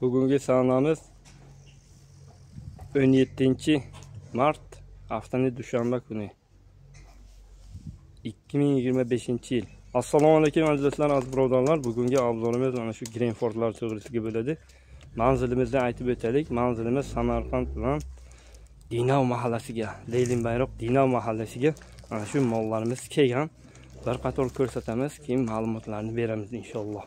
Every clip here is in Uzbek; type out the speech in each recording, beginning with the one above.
Bugungi sanamiz 17 mart, haftaning dushanba kuni. 2025-yil. Assalomu alaykum aziz do'stlar, aziz birodarlar. Bugungi obzorimiz mana shu Greenfordlar to'g'risida bo'ladi. Manzilimizni aytib o'taylik. Manzilimiz Samarqand bilan Dinov mahallasiga, Leylin Bayroq Dinov mahallasiga mana shu mollarimiz kelgan. Bir qator ko'rsatamiz, keyin ma'lumotlarni beramiz inshaalloh.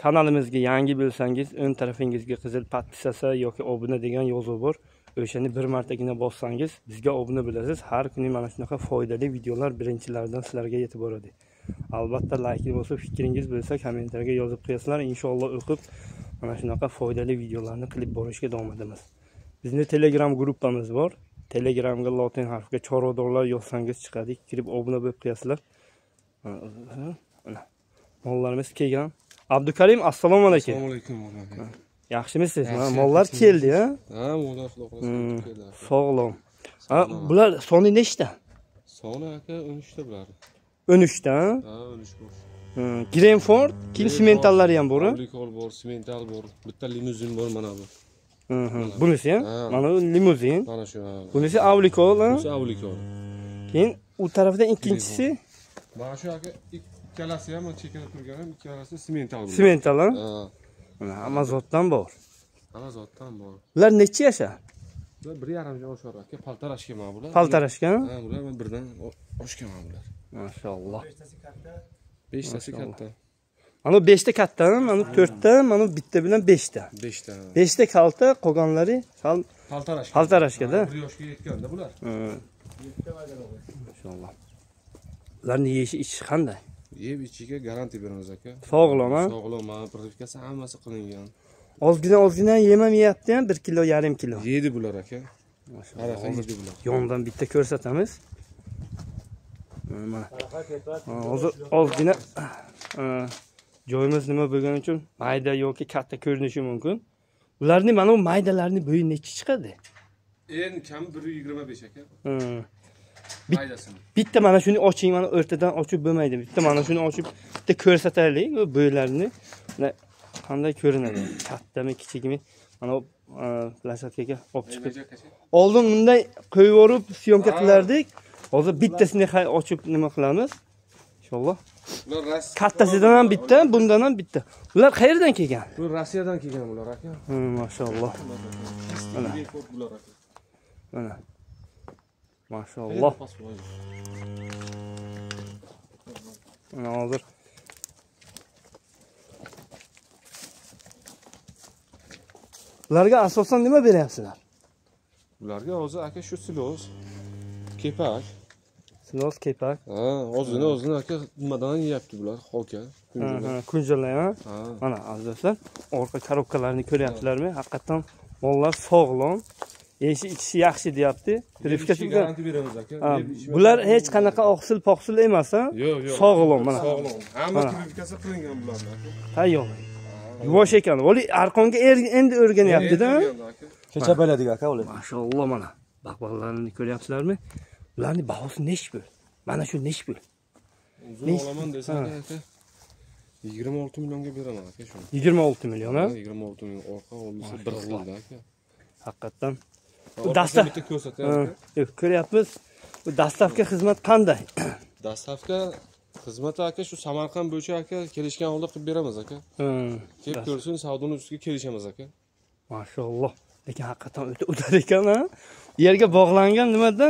Kanalimizga yangi bo'lsangiz, o'ng tarafingizga qizil podpisatsiya yoki obuna degan yozuv bor. O'shani bir martagina bossangiz, bizga obuna bo'lasiz. Har kuni mana shunaqa foydali videolar birinchilardan sizlarga yetib boradi. Albatta like bosib, fikringiz bo'lsa kommentarga yozib qo'yasizlar. Inshaalloh o'qib mana shunaqa foydali videolarni qilib borishga davom etamiz. Bizning Telegram gruppamiz bor. Telegramga lotin harfiga chorvadorlar yozsangiz chiqadi. Kirib obuna bo'lib qo'yasizlar. Mana mollarimiz kelgan. Abdukarim, assalomu alaykum. Assalomu alaykum. Yaxshimisiz? Mana mollar keldi, ha? Ha, mollar xudo xohlasa keldi. Sog'lom. Ha, bular soni nechta? Soni aka 13 ta bular. 13 ta? Ha, 13 bor. Greenford, keyin simentallari ham bor, ha? Blikol bor, simental bor, bitta limuzin bor mana bu. Bunisi ham? Mana bu limuzin. Mana shu. Bunisi Avlikol, ha? Bunisi Avlikol. Keyin u tarafda ikkinchisi mana shu aka ikkalasi ham chekada turgan ham ikkalasi simental. Simental, ha? Ha. Mana hamma zotdan bor. Hamma zotdan bor. Ular necha yashar? Bular 1.5 ga oshar aka, paltarashga mana bular. Paltarashga? Ha, bular birdan oshgan mana bular. Mashalloh. 5 tasi katta. Mana 5 ta katta, mana 4 ta, mana bitta bilan 5 ta. 5 ta. 5 ta kalta, qolganlari sal paltarashga. Paltarashga-da. 1 yoshga yetganda bular. Mashalloh. Ularning yeyishi ichishi qanday? Yeb ichiga garantiya beramiz aka. Sog'lom, ha? Sog'lom, mana privikasi hammasi qilingan. Ozgina ozgina yemam yeyapti ham, 1 kilo, 1.5 kilo. Yedi bular aka. Mashalloh. Yedi bular. Yondan bitta ko'rsatamiz. Mana. Hozir ozgina joyimiz nima bo'lgani uchun mayda yoki katta ko'rinishi mumkin. Ularning mana bu maydalarning bo'yi necha chiqadi? Eng kam 1.25 aka. Maydasini. Bitta mana shuni oching, mana o'rtadan ochib bo'lmaydi. Bitta mana shuni ochib, bitta ko'rsataylik bu bo'ylarini. Mana qanday ko'rinadi? Kattami, kichikmi? Mana bu plashatkaga olib chiqib. Oldin bunday qo'yib yuborib syomka qilardik. Hozir bittasini ochib nima qilamiz? Inshaalloh. Kattasidan ham bitta, bundan ham bitta. Ular qayerdan kelgan? Bu Rossiyadan kelgan bular aka. Mashalloh. Mana. Mana. Mashalloh. Mana hozir ularga asosan nima beryapsizlar? Ularga hozir aka shu silos, kepak. Silos, kepak. Ha, ozgina ozgina aka nimadan yeyapti bular? Xoka, kunjala. Kunjala, ha? Mana aziz do'stlar, orqa korobkalarini ko'ryapsizlarmi? Haqiqatan mollar sog'lom. Yeyishi ichishi yaxshi deyapti. Privikasi garantiya beramiz aka. Bular hech qanaqa oqsil poqsil emas, ha? Yo'q, yo'q. Sog'lom mana. Sog'lom. Hamma privikasi qilingan bularni aka. Tayyor. Yuvosh ekan. O'li arqonga endi o'rganyapti-da. Kecha beladik aka ular. Mashalloh mana. Baqbaqlarini ko'ryapsizlarmi? Ularning bahosi nech pul? Mana shu nech pul? Uzun olaman desang aka 26 millionga beraman aka shuni. 26 million, ha? 26 million orqa oldisi bir xilda aka. Haqiqatan bu dasta bitta ko'rsatyapti. Yo'q, ko'ryapmiz. Bu dastavka xizmat qanday? Dastavka xizmati aka shu Samarqand bo'yicha aka kelishgan holda qilib beramiz aka. Kelib ko'rsin, savdoni ustiga kelishamiz aka. Mashalloh. Lekin haqiqatan o'ta o'tar ekan, ha? Yerga bog'langan nimada?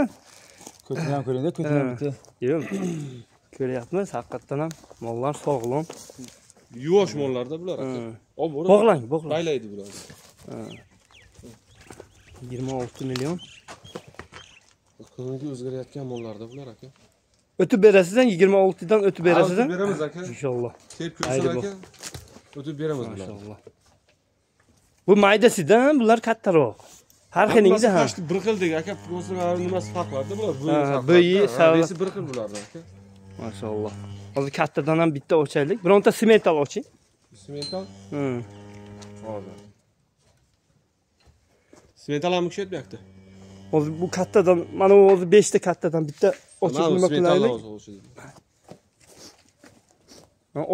Ko'tini ham ko'ringda, ko'tini ham bitta. Yo'q. Ko'ryapmiz, haqiqatan ham mollar sog'lom. Yuvosh mollarda bular aka. Olib borib bog'lang, bog'lang. Baylaydi bular. 26 million. Kunga o'zgarayotgan mollarda bular aka. O'tib berasizdan 26 dan o'tib berasizdan. O'tib beramiz aka. Inshaalloh. Kelib ko'rsin aka. O'tib beramiz bular. Mashalloh. Bu maydasidan bular kattaroq. Har xilingizda ha. Bir xil aka, prosta nimasi farqlarda bular. Bo'yi, saviyasi bir xil bularda aka. Mashalloh. Hozir kattadan ham bitta ochaylik. Bironta simental oching. Simental? Hozir. Simental ham kuchayapti. Hozir bu kattadan, mana bu hozir 5 ta kattadan bitta ochib nima qilaylik?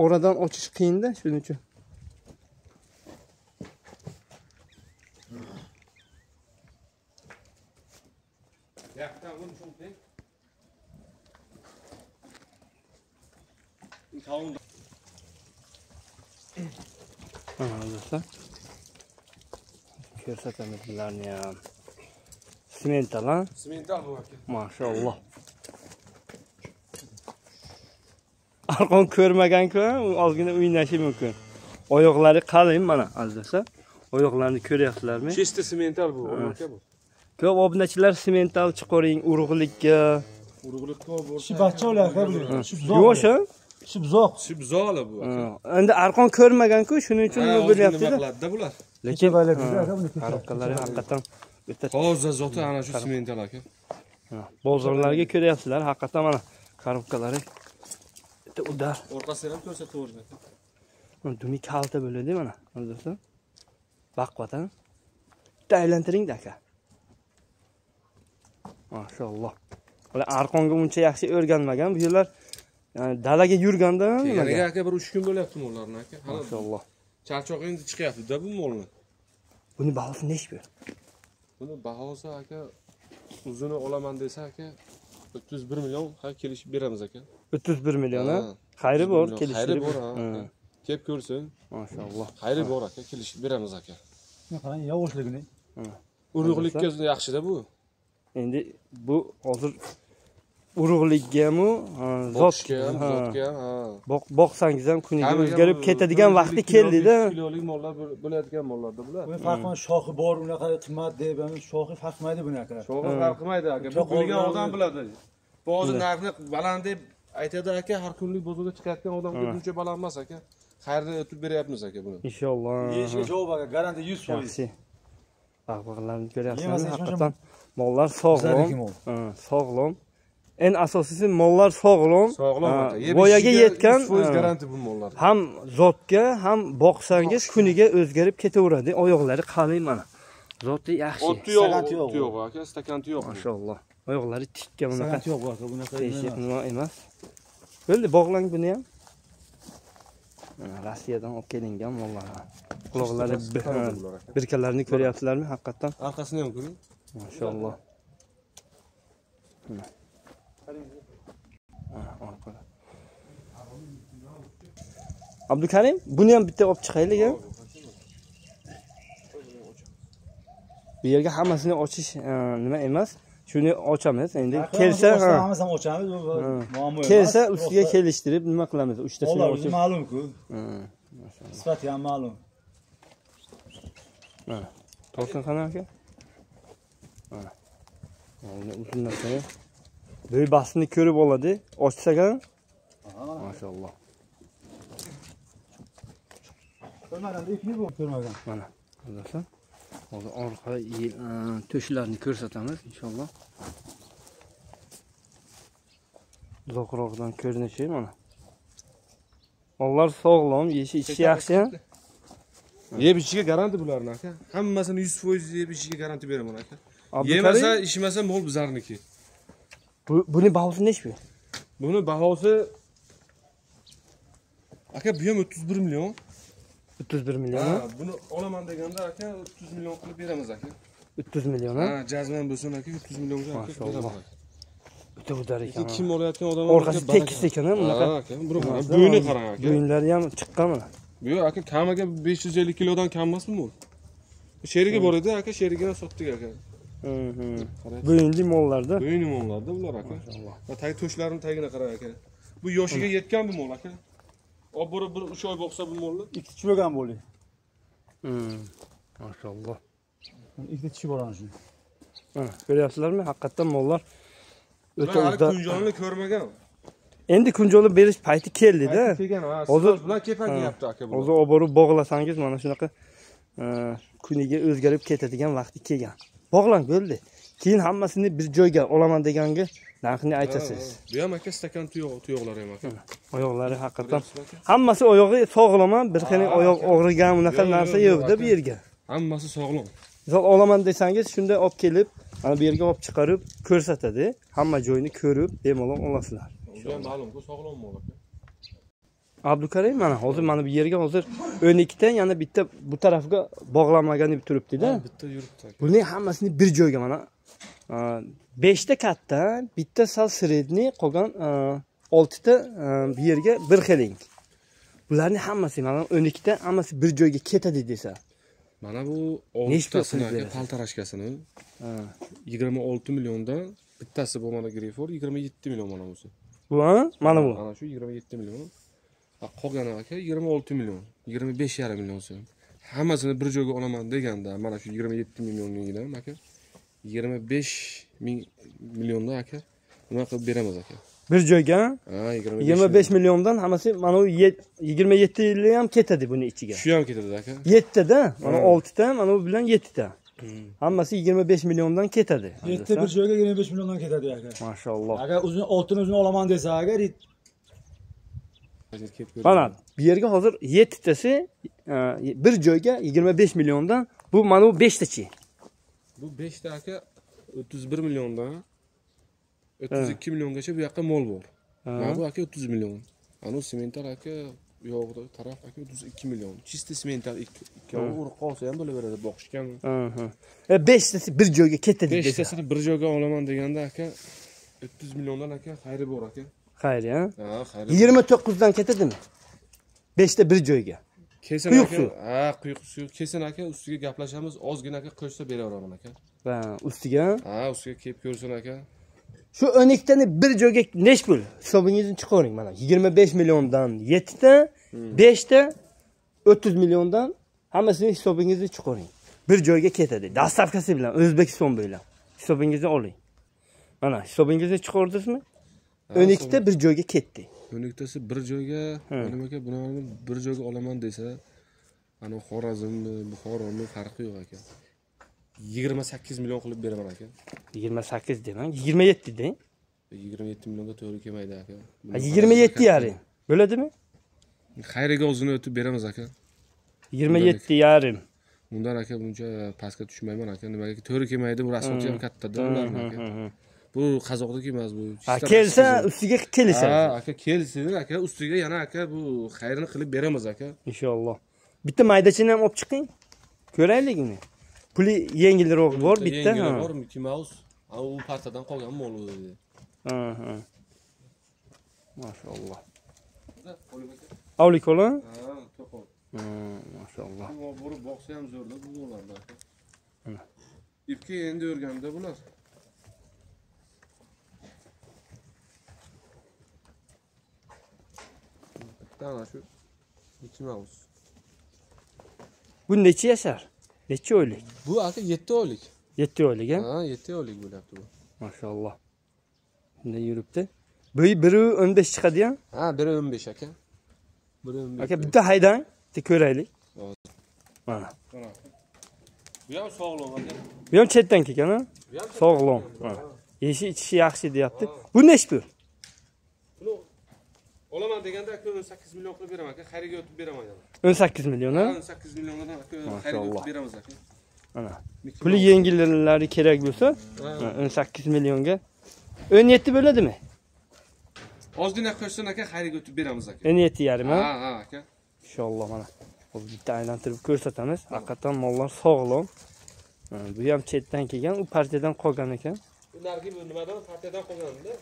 Oradan ochish qiyinda, shuning uchun. Mana do'stlar. Ko'rsatamiz bularni ham. Simental ha? Simental bu aka. Maşalloh. Arqon ko'rmagan-ku, ozgina o'ynashi mumkin. Oyoqlari qalin mana aziz do'stlar. Oyoqlarini ko'ryapsizlarmi? Chista simental bu, aka bu. Ko'p obunachilar simental chiqaring urug'likka. Urug'likka bo'lsa. Shu bachcha ular aka bu. Shu buzoq. Yo'q, shu buzoq. Shu buzoqlar bu aka. Endi arqon ko'rmagan-ku, shuning uchun nima bo'lyapti-da. Nima qiladi-da bular? Lekin arqonlari haqiqatan o'ta toza zoti ana shu simental aka. Bozorlarga ko'ryapsizlar, haqiqatan mana korobkalari o'ta udar. Orqasini ham ko'rsatib aka. Dumi kalta bo'ladi mana, do'stlar. Baqvatan. Bitta aylantiring-da aka. Maşalloh. Ular arqonga uncha yaxshi o'rganmagan. Bu yerlar ya'ni dalaga yurganda nimaga aka bir 3 kun bo'lyapti mollarni aka. Maşalloh. Charchoq endi chiqyapti-da bu molni. Buni bahosi nech bu? Buni bahosi aka uzuni olaman desa aka 31 million ha kelishib beramiz aka. 31 million ha? Xayri bor, kelishtirib. Xayri bor ha. Kelib ko'rsin. Maşalloh. Xayri bor aka, kelishib beramiz aka. Qarang, yovoshligini. Urug'likka yaxshi-da bu. Endi bu hozir urug'likka-mu, zotga ham, zotga ham, ha. Boqsangiz ham kuniga o'zgarib ketadigan vaqti keldi-da. Kilolik mollar bo'ladigan mollarda bular. Buni farqi shoxi bor, unaqa qimmat deb, shoxi farq qilmaydi buni aka. Shoxi farq qilmaydi aka. Bu bilgan odam biladi. Bu hozir narxni baland deb aytadi aka, har kunlik bozorga chiqayotgan odamga buncha baland emas aka. Xayrni o'tib beryapmiz aka buni. Inshaalloh. Yeyishga javob aka, garantiya 100%. Yaxshi. Baqbaqlarni ko'ryapsizmi? Haqiqatan mollar sog'lom. Sog'lom. En asosiysi mollar sog'lom. Sog'lom aka. Voyaga yetgan 100% garantiya bu mollar. Ham zotga, ham boqsangiz kuniga o'zgarib ketaveradi. Oyoqlari qalin mana. Zoti yaxshi. O'ti yo'q, o'ti yo'q aka, stakanti yo'q. Maşalloh. Oyoqlari tikka bunaqa. Stakanti yo'q aka, bunaqa nima emas. Bo'ldi, bog'lang buni ham. Mana Rossiyadan olib kelingan mollar. Quloqlari birkalarini ko'ryapsizlarmi haqiqatan? Orqasini ham ko'ring. Maşalloh. Abdukarim, buni ham bitta olib chiqaylik a? Bu yerga hammasini ochish nima emas. Shuni ochamiz endi. Kelsa, hammasini ochamiz, bu muammo emas. Kelsa ustiga kelishtirib nima qilamiz? Uchtasini ochib. Ma'lum-ku. Sifati ham ma'lum. Mana, tortin qani aka? Mana. Mana uzun narsa. Bo'y-bastini ko'rib oladi. Ochsak ham. Maşalloh. Ko'rmagan, ipni bu ko'rmagan. Mana, do'stlar. Hozir orqa to'shlarni ko'rsatamiz inshaalloh. Uzoqroqdan ko'rinishi mana. Mollar sog'lom, yeyishi ichishi yaxshi. Yeb ichishiga garantiya bularni aka. Hammasini 100% yeb ichishiga garantiya beraman aka. Yemasa, ichmasa mol bizlarniki. Buni bahosi nech bu? Buni bahosi aka bu ham 31 million. 31 million. Ha, buni olaman deganda aka 30 million qilib beramiz aka. 30 million ha? Ha, jazman bo'lsin aka 30 millionga beramiz. O'ta udar ekan. Kim olayotgan odam orqasi tekis ekan ha, bunaqa. Ha aka, buni qarang, bo'yni qarang aka. Bo'yinlari ham chiqqan mana. Bu aka kamiga 550 kilodan kam emasmi bu? Sherigi bor edi aka, sherigini sotdik aka. Bo'yinli mollarda. Bo'yinli mollarda bular aka. Va tagi to'shlarini tagini qarang aka. Bu yoshiga yetgan bu mol aka. Olib borib bir 3 oy boqsa bu molni ikki tishi bo'lgan bo'ldi. Maşalloh. Ikkita tishi bor ana shuni. Mana ko'ryapsizlarmi? Haqiqatan mollar o'ta uzun. Kunjonni ko'rmagan. Endi kunjonni berish payti keldi-da. Hozir bilan kepakiyapti aka bu. Hozir olib borib bog'lasangiz mana shunaqa kuniga o'zgarib ketadigan vaqti kelgan. Bog'lang bo'ldi. Keyin hammasini bir joyga olaman deganga narxini aytasiz. Bu ham aka stakan tuyoqlari ham aka. Oyoqlari haqiqatan hammasi oyog'i sog'lom, bir xil oyoq og'rigan unaqa narsa yo'q-da bu yerga. Hammasi sog'lom. Misol olaman desangiz shunday olib kelib, mana bu yerga olib chiqarib ko'rsatadi. Hamma joyini ko'rib bemalol olasizlar. O'zi ham ma'lum-ku, sog'lom mol aka. Abdukarim mana hozir mana bu yerga hozir 12 ta yana bitta bu tarafga bog'lanmagani turibdi-da. Bitta yuribdi aka. Buning hammasini bir joyga mana 5 ta katta, bitta sal sredniy, qolgan 6 ta bu yerga bir xiling. Bularning hammasi mana 12 ta hammasi bir joyga ketadi desa. Mana bu 6 tasini aka, paltarashkasini 26 milliondan bittasi bu mana Greyford 27 million mana busi. Bu ha? Mana bu. Mana shu 27 million. Qolgani aka 26 million, 25,5 million so'm. Hammasini bir joyga olaman deganda mana shu 27 millionligidan aka 25 milliondan aka nima qilib beramiz aka. Bir joyga? Ha, 25 milliondan hammasi mana u 27 yili ham ketadi buni ichiga. Shu ham ketadi aka. 7 ta-da, mana 6 ta, mana bu bilan 7 ta. Hammasi 25 milliondan ketadi. 7 ta bir joyga 25 milliondan ketadi aka. Mashalloh. Agar o'zini oltini o'zini olaman desa agar mana bu yerga hozir 7 tasi bir joyga 25 milliondan, bu mana bu 5 tachi. Bu 5 ta aka 31 milliondan 32 milliongacha bu yoqqa mol bor. Mana bu aka 30 million. Ana u semental aka u yoqda taraf aka 32 million. Чистый semental ikkovi urib qolsa ham bo'laveradi, boqishgan. 5 tasi bir joyga ketadi desa. 5 tasini bir joyga olaman deganda aka 30 milliondan aka xayri bor aka. Xayri, ha? Ha, xayri. 29 dan ketadimi? 5 ta bir joyga. Kelsin aka. Ha, quyuq suv kelsin aka, ustiga gaplashamiz, ozgina aka qo'shsa beraveraman aka. Ha, ustiga? Ha, ustiga kelib ko'rsin aka. Shu 12 tani bir joyga nech pul? Hisobingizni chiqaring mana. 25 milliondan 7 ta, 5 ta 30 milliondan hammasini hisobingizni chiqaring. Bir joyga ketadi. Dastavkasi bilan O'zbekiston bo'ylab. Hisobingizni oling. Mana hisobingizni chiqardingizmi? 12 ta bir joyga ketdi. 12 tasi bir joyga, nima aka, buni bir joyga olaman desa, ana Xorazmmi, Buxoromi farqi yo'q aka. 28 million qilib beraman aka. 28 demang, 27 deng. 27 millionga to'g'ri kelmaydi aka. 27 yarim. Bo'ladimi? Xayriga o'zini o'tib beramiz aka. 27 yarim. Bundan aka buncha pastga tushmayman aka. Nimaga to'g'ri kelmaydi? Bu rasxoti ham katta-da ularning aka. Bu qozoqdagi emas bu. Ha, kelsa ustiga kelishadi. Ha, aka kelsin aka, ustiga yana aka bu xayrini qilib beramiz aka. Inshaalloh. Bitta maydachini ham olib chiqing. Ko'raylik uni. Puli yengilroq bor bitta. Yengili bor, Mickey Mouse. Ha, u partiyadan qolgan mol u dedi. Ha, ha. Mashalloh. Avlik ola? Ha, to'qol. Mashalloh. Bu borib boqsa ham zo'rda bu mollarda aka. Mana. Ipga endi o'rganda bular. Bitta ana shu Mickey Mouse. Bu necha yashar? Necha oylik? Bu aka 7 oylik. 7 oylik, ha? Ha, 7 oylik bo'lyapti bu. Mashalloh. Bunday yuribdi. Bu biri 15 chiqadi-ya? Ha, biri 15 aka. Biri 15. Aka bitta haydang, bitta ko'raylik. Mana. Bu ham sog'lom aka. Bu ham chetdan kelgan, ha? Sog'lom. Mana. Yeyishi ichishi yaxshi deyapti. Bu nech pul? Buni olaman deganda aka 18 million qilib beraman aka, xayriga o'tib beraman yana. 18 million, ha? 18 milliondan aka xayriga o'tib beramiz aka. Mana. Puli yengillari kerak bo'lsa, 18 millionga 17 bo'ladimi? Ozgina qo'shsin aka, xayriga o'tib beramiz aka. 17 yarim, ha? Ha, ha aka. Inshaalloh mana. Hozir bitta aylantirib ko'rsatamiz. Haqiqatan mollar sog'lom. Bu ham chetdan kelgan, u partiyadan qolgan ekan. Bu narxi bu nimadan? Partiyadan qolganda.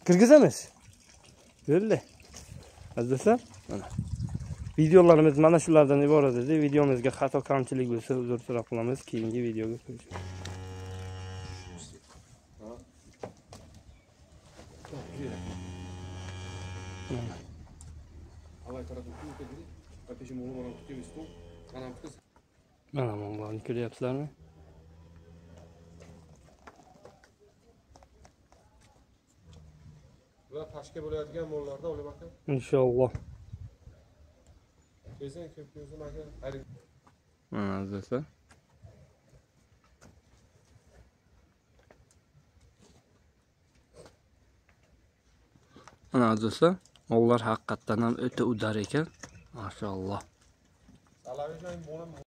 Kirgizamiz. Bo'ldi. Aziz do'stlar, mana. Videolarimiz mana shulardan iborat edi. Videomizga xato kamchilik bo'lsa uzr so'rab qolamiz. Keyingi videoga ko'rishamiz. Mana mollarni ko'ryapsizlarmi? Bular pashka bo'ladigan mollarda olib aka. Inshaalloh. Kelsin, ko'p ko'rsin aka. Mana aziz do'stlar. Mana aziz do'stlar, mollar haqiqatdan ham o'ta udar ekan. Mashalloh.